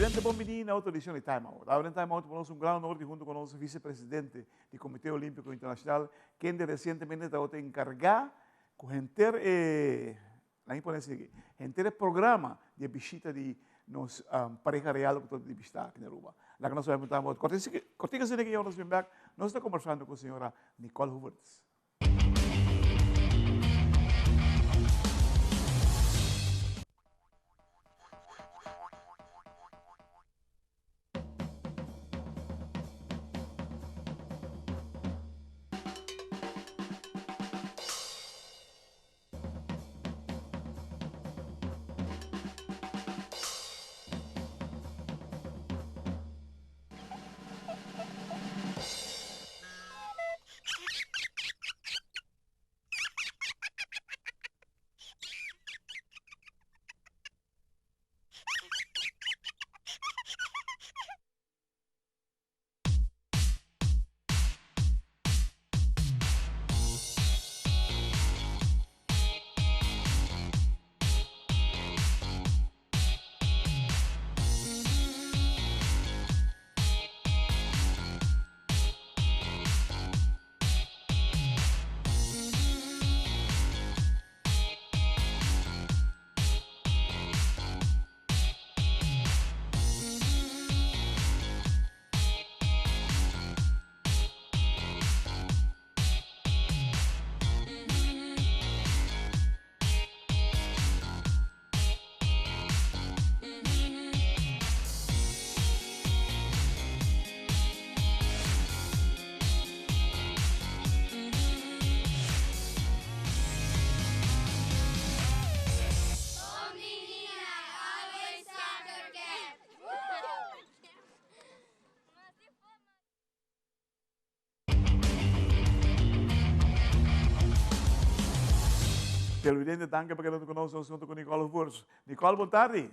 Televidente bon bini na otro edicion di Time Out. Awe den Time Out por nos un gran honor di hunto cu nos vicepresidente di Comite Olimpico Internacional, kende recientemente tabata encarga cu henter e, laat mi pone asina aki, henter e programa di e bishita di nos pareha real cu ta di bishita aki na Aruba. Laga nos bai Time Out. Cortico asina aki nos bin bek, nos ta conversando cu señora Nicole Hoevertsz. Televidente, danki pa keda ku nos nos huntu ku Nicole Hoevertsz. Nicole, bon tardi.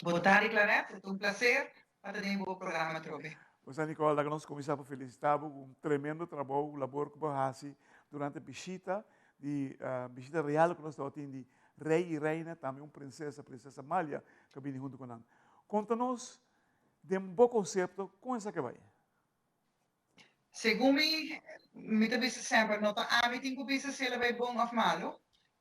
Bon tardi, Clarette. Ta un placer pa ta den bo programa atrobe. Bo sa, Nicole, laga nos kuminsá pa felisitá bo ku un tremendo trabou, labor ku bo a hasi durante bishita di bishita real ku nos tabatin di rei i reina, tambe un prinsesa, prinsesa Amalia, ku a bini huntu ku nan. Konta nos den bo konsepto kon esaki a bai. Segun mi, mi ta bisa semper, no ta ami tin ku bisa si el a bai bon òf malu.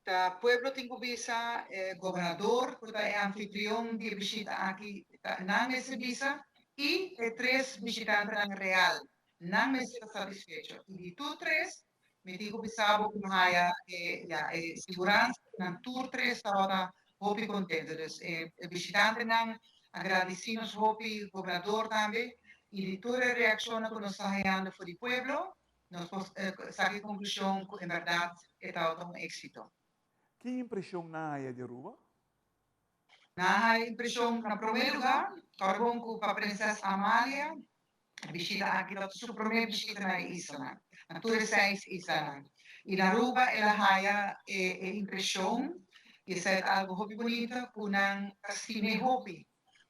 Ta pueblo tin ku bisa, e gobernador ku ta e anfitrion di e bishita aki ta nan mester bisa i e tres bishitantenan real nan mester ta satisfecho. I di tur tres mi tin ku bisa bo ku mi haya e ya e siguransa ku nan tur tres tabata hopi kontento. Dus e bishitantenan a gradisí nos hopi, gobernador tambe, i di tur e reakshonnan ku nos ta hayando for di pueblo, nos por saka e konklushon ku en bèrdat e tabata un éksito. Ki impreshon nan a haya di Aruba? Nan a haya impreshon, na promé lugá, kòrda bon ku pa Prinses Amalia e bishita aki tabata su promé bishita na e islanan, na tur e seis islanan. I na Aruba el a haya e impreshon, i esei ta algu hopi bunita, ku nan ta stim'é hopi.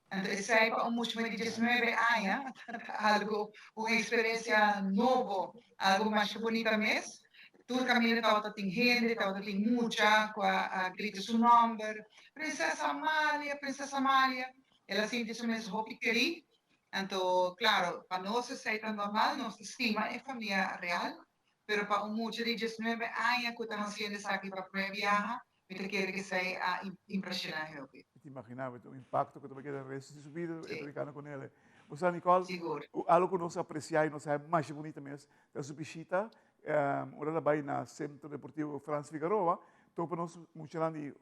Anto esei pa un mucha di diesnuebe aña ta algu, un eksperensia nobo, algu masha bunita mes. Tur kaminda tabata tin hende, tabata tin mucha ku a grita su nòmber, Prinsesa Amalia, Prinsesa Amalia. El a sinti su mes hopi kerí. Anto, claro, pa nos esei ta normal, nos ta stima e famia real, pero pa un mucha di diesnuebe aña cu ta haciendo esaki pa prome biaha, mi ta kere cu esei a impresiona hopi. Mi ta imagina bo, ta un impacto cu ta bay keda resto di su bida, e ta bicando cu nele. Bo sa, Nicole, Sigur. algo cu nos aprecia y nos haya masha bunita mes, ta su bishita, ora el a bay na Centro Deportivo Frans Figaroa, topa nos muchanan di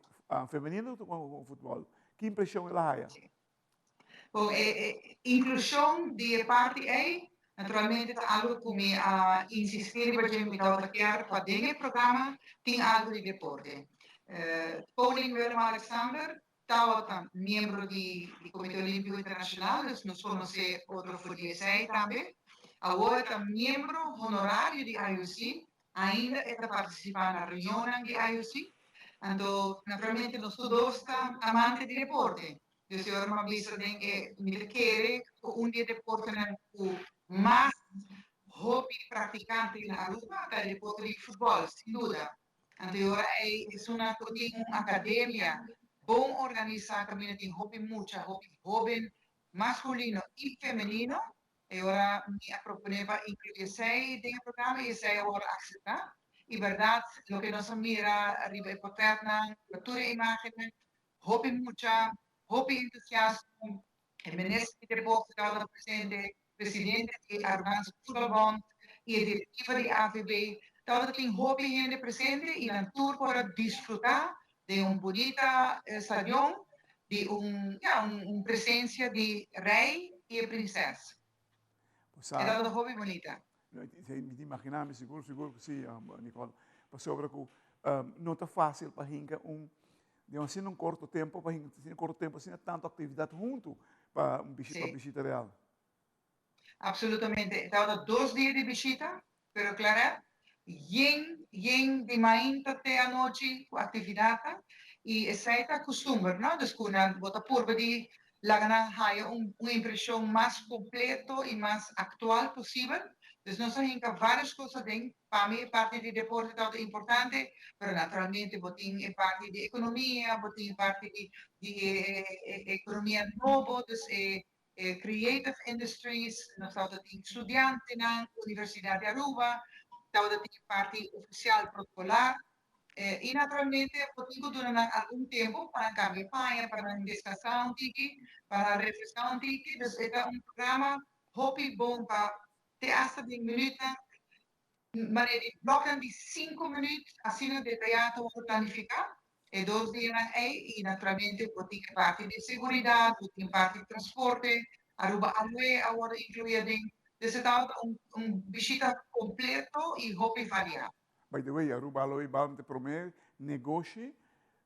femenino cu futbol. Ki impresion el a haya? Si. Bon, e inklushon di e parti ei naturalmente ta algu ku mi a insistí riba dje, mi tabata kier pa den e programa tin algu di deporte. Koning Willem-Alexander tabata miembro di Komité Olímpiko Internashonal, dus nos konosé otro for di esei tambe. Awor e ta miembro honorario di IOC, ainda e ta partisipá na reunionnan di IOC. Anto, naturalmente nos tur dos ta amante di deporte. Dus e ora mi a bisa den e mi ta kere ku un di e deportenan ku mas hopi praktikante na Aruba ta e deporte di futbòl, sin duda. Anto e ora ei esunnan ku tin un akademia bon organisá kaminda tin hopi mucha, hopi hóben masculino y femenino. E ora mi a propone pa inclui esey den e programa y esey a worde acepta. Y berdad loke nos a mira riba e portretnan, riba tur e imagennan, hopi mucha, hopi entusiasmo, e minister di deporte tabata presente, presidente di Arubaanse Voetbalbond y e directiva di AVB. Tabata tin hopi hende presente y nan tur por a disfruta den un bunita stadion di un, ja, un presencia di Rey y e Prinses. E tabata hopi bunita. Mi ta imagina mi sigur, sigur cu si, Nicole. Pasobra cu no ta facil pa hinca un, den asina un corto tempo, pa hinca asina corto tempo asina tanto actividad hunto pa un bishita, pa bishita real. Absolutamente. Tabata dos dia di bishita, pero Claret, yen, yen di mainta te anochi cu actividadnan y esey ta custumber, no? Dus cu nan bo ta purba di laga nan haya un un impresion mas completo y mas actual posibel. Dus nos a hinca varios cos aden. Pa mi e parti di deporte tabata importante, pero naturalmente bo tin e parti di economia, bo tin e parti di di e e economia nobo, dus e E creative industries, nos tabata tin studiantenan, Universidad di Aruba, tabata tin e parti oficial protocolar. Y naturalmente bo tin cu duna nan algun tempo pa nan cambia paña, pa nan descansa un tiki, pa nan refresca un tiki. Dus e ta un programa hopi bon pa te hasta den minuutnan, manera di bloknan di cinco minuut, asina detaya ta worde planifica. E dos dianan ei y naturalmente bo tin e parti di seguridad, bo tin parti di transporte, Aruba Aloe a worde inclui aden. Dus e tabata un un bishita completo y hopi varia. By the way, Aruba Aloe Balm ta e prome negoshi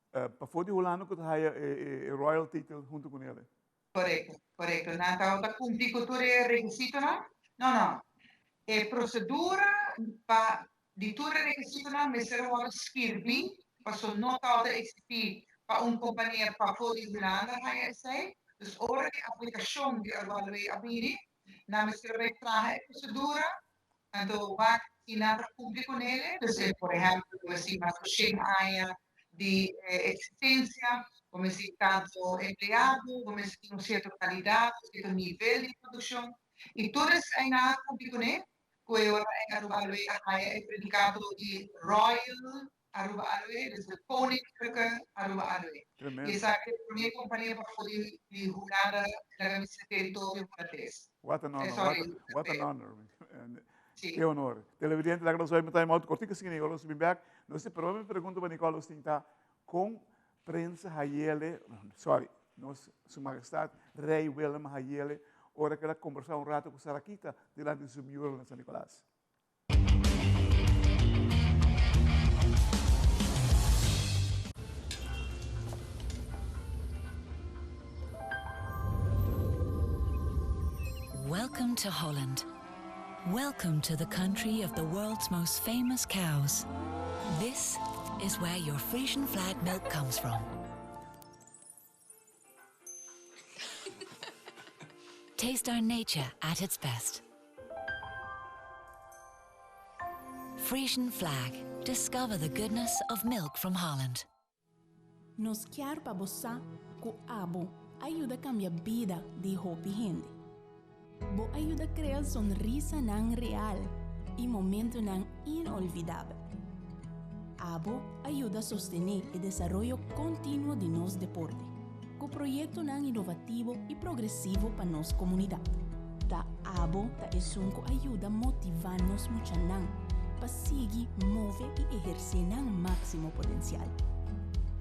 pafó di Hulanda cu ta haya e royal titel hunto cu nele. Korekto, korekto. Nan tabata kumpli ku tur e rekisitonan? No, no. E prosedura pa di tur e rekisitonan mester a wòrdu skirbí, paso no tabata eksistí pa un kompania pafó di Hulanda haña esei. Dus ora e aplikashon di Aruba Aloe a bini, nan mester a bai traha e prosedura, anto wak si nan ta kumpli ku nele. Dus por ehèmpel, bo mester mas ku shen aña di eksistensia, bo mester tin tantu empleado, bo mester tin un sierto kalidat, un sierto nivel di produkshon. I tur eseinan a kumpli kuné, ku e ora ei Aruba Aloe a haya e predikato di Royal Aruba Aloe, dus de Koninklijke Aruba Aloe. I esaki ta e promé kompania pafó di di Hulanda laga mi bisa teritorio hulandes. What an honor, what, what an honor. Ke honor. Televidente, laga nos bai un time out kortiko sin ora nos bin bek. Nos e prome pregunta pa Nicole Osteen ta, kon Prins Hayele, sorry, nos Su Majestad Rey Willem Hayele ora ku el a kombersá un rato ku Sarakita dilanti di su mural na San Nicolas? Welcome to Holland. Welcome to the country of the world's most famous cows. This is where your Frisian flag milk comes from. Taste our nature at its best. Frisian flag. Discover the goodness of milk from Holland. Nos kier pa bo sa ku abo a yuda kambia bida di hopi hende. Bo a yuda krea sonrisanan real i momentunan inolvidabel. Abo a yuda sostené e desaroyo kontinuo di nos deporte, ku proyektonan inovativo i progresivo pa nos komunidat. Ta abo ta esun ku a yuda motivá nos muchanan pa sigui move i ehersé nan máksimo potensial.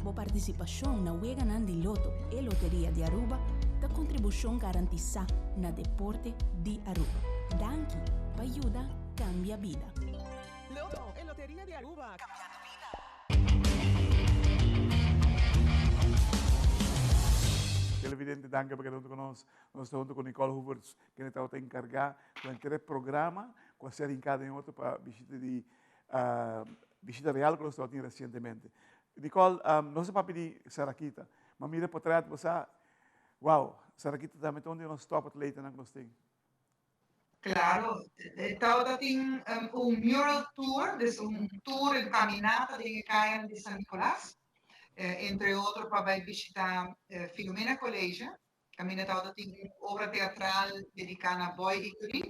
Bo partisipashon na Weganan di Loto e Loteria di Aruba ta kontribushon garantisá na deporte di Aruba. Danki pa yuda kambia bida. Loto e Loteria di Aruba, kambiando bida. Televidente danki pa keda huntu ku nos. Nos ta huntu ku Nicole Hoevertsz kende tabata enkargá ku henter e programa ku a ser hinká den otro pa bishita di bishita real ku nos tabatin resientemente. Nicole, nos a papia di Sarakita, ma mira potret bo sa, wow, Sarakita tambe ta un di nos top atletanan ku nos tin. Claro, tabata tin un mural tour, dus un tour en caminata den e cayanan di San Nicolas, entre otro pa bay bishita Filomena College. Kaminda tabata tin un obra teatral dediká na Boy Ecury,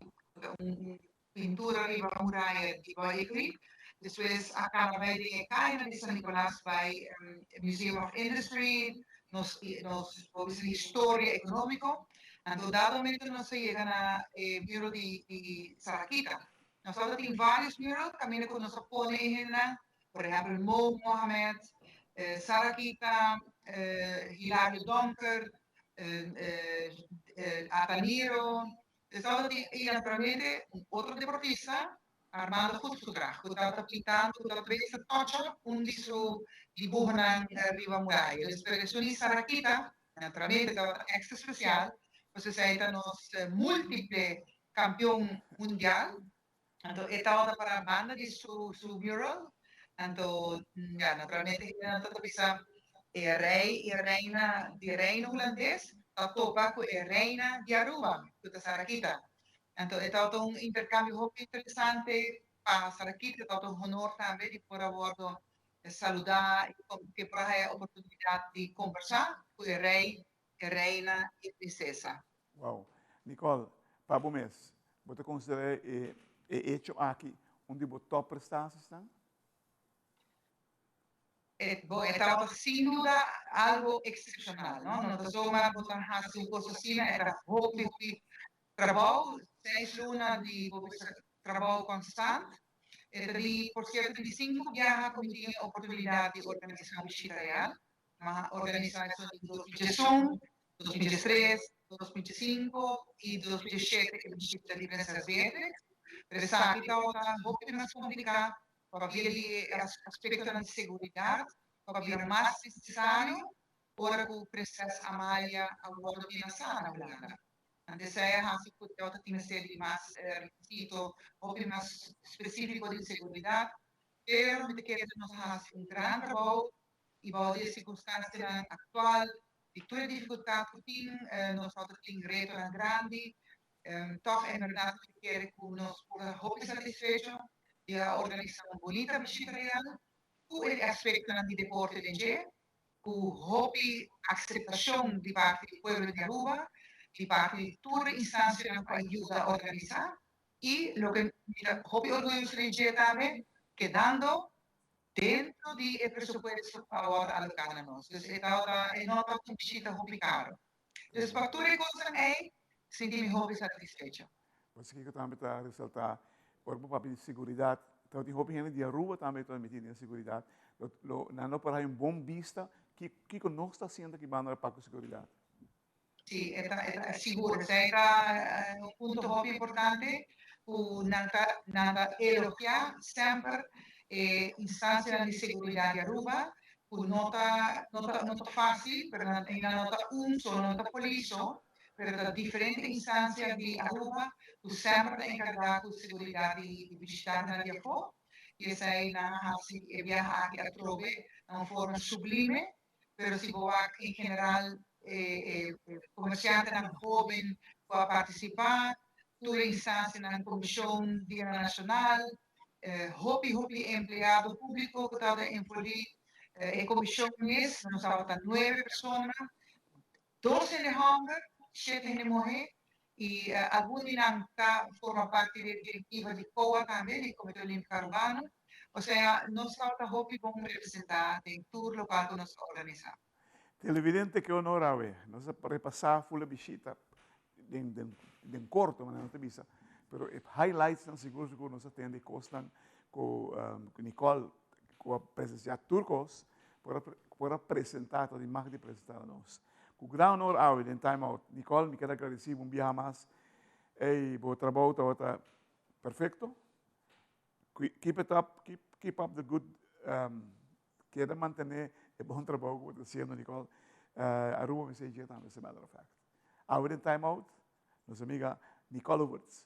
un pintura riba muraya di Boy Ecury. Despues a kana bai den e kayanan di San Nicolas bai Museum of Industry, nos nos por bisa historia ekonómiko. Anto dado momento nos a yega na e mural di di Sarakita. Nos tabata tin vários mural kaminda ku nos a pone e hendenan, por ehèmpel Mo Mohamed, Sarakita, Hilario Donker, Ataniro. Nos tabata tin i naturalmente un otro deportista, Armando Goedgedrag, ku tabata pintando, ku tabata bezig ta touch up un di su dibuhonan riba muraya. Dus pero esun di Sarakita naturalmente tabata extra spesial, pasobra esei ta nos multiple kampeon mundial. Anto e tabata para banda di su su mural. Anto ya naturalmente hendenan ta bisa e rei i e reina di Reino Hulandes ta topa ku e reina di Aruba ku ta Sarakita. Anto e tabata un interkambio hopi interesante pa Sarakita, e tabata un honor tambe di por a wordo saludá i ke por a haya oportunidat di kombersá ku e rei, e reina i e prinsesa. Wow. Nicole, pa bo mes, bo ta konsiderá e e echo aki un di bo top prestasiesnan? E, bo, e tabata sin duda algo eksepshonal, no? No ta zomaar bo ta hasi un kos asina, e ta hopi, hopi trabou, seis luna di bo bisa trabou konstant. E ta di, por sierto, di sinku biaha ku mi tin e oportunidat di organisá un bishita real. Mi a organisá esun di 2001, 2003, 2005 i 2007 e bishita di Prinses Beatrix. Pero esaki tabata hopi mas kompliká pabia di e aspektonan di seguridat ku a bira mas nesesario ora ku Prinses Amalia a wòrdu menasá na Hulanda. Antes esei a hasi ku tabata tin mester di mas rekisito hopi mas spesífiko di seguridat, pero mi ta kere ku nos a hasi un gran trabou i bou di e sirkunstansianan aktual, di tur e difikultat ku tin, nos tabata tin retonan grandi. Tòg en bèrdat mi ta kere ku nos por ta hopi satisfecho di a organisá un bunita bishita real ku e aspektonan di deporte den dje, ku hopi akseptashon di parti di pueblo di Aruba, di parti di tur e instansianan ku a yuda organisá i loke mi ta hopi orguyoso den dje tambe, kedando dentro di e presupuesto ku a wòrdu aloká na nos. Dus e tabata e no tabata un bishita hopi karo. Dus pa tur e kosnan ei sinti mi hopi satisfecho. Pues kiko tambe ta resaltá ora bo papia di seguridat, tabatin hopi hende di Aruba tambe ta meti den seguridat, lo lo nan lo por haña un bon bista kiko nos ta hasiendo aki banda pa ku seguridat. Sí, e ta e ta sigur. Esei ta un punto hopi importante ku nan ta nan ta elogiá semper e instansianan di seguridat di Aruba ku no ta no ta no ta fásil, pero nan nan no ta un so, no ta polis so, pero ta diferente instansia di Aruba ku semper ta enkargá ku seguridat di di bishitantenan di afó i esei nan a hasi e biaha aki atrobe na un forma sublime. Pero si bo wak en general e e komersiantenan hoben ku a partisipá, tur e instansianan, komishon Dia Nashonal, hopi hopi empleado públiko ku tabata envolví, e komishon mes nos tabata nuebe persona, dos hende hòmber, shete hende muhé i algun di nan ta forma parti di e direktiva di COA tambe, di Komité Olímpiko Arubano. Osea, nos tabata hopi bon representá den tur lokual ku nos a organisá. Televidente ke honor awe. Nos a repasá ful e bishita den den den korto manera nos ta bisa, pero e highlightsnan sigur sigur nos a tende kosnan ku Nicole ku a presensiá tur kos por a por a presentá ta di mag di presentá na nos. Ku gran honor awe den Time Out. Nicole mi kier a gradisí bo un biaha mas. Ey bo trabou tabata perfekto. Keep it up, keep keep up the good keda mantené e bon trabou ku bo ta hasiendo Nicole. Aruba mester dje tambe as a matter of fact. Awe den Time Out nos amiga Nicole Hoevertsz.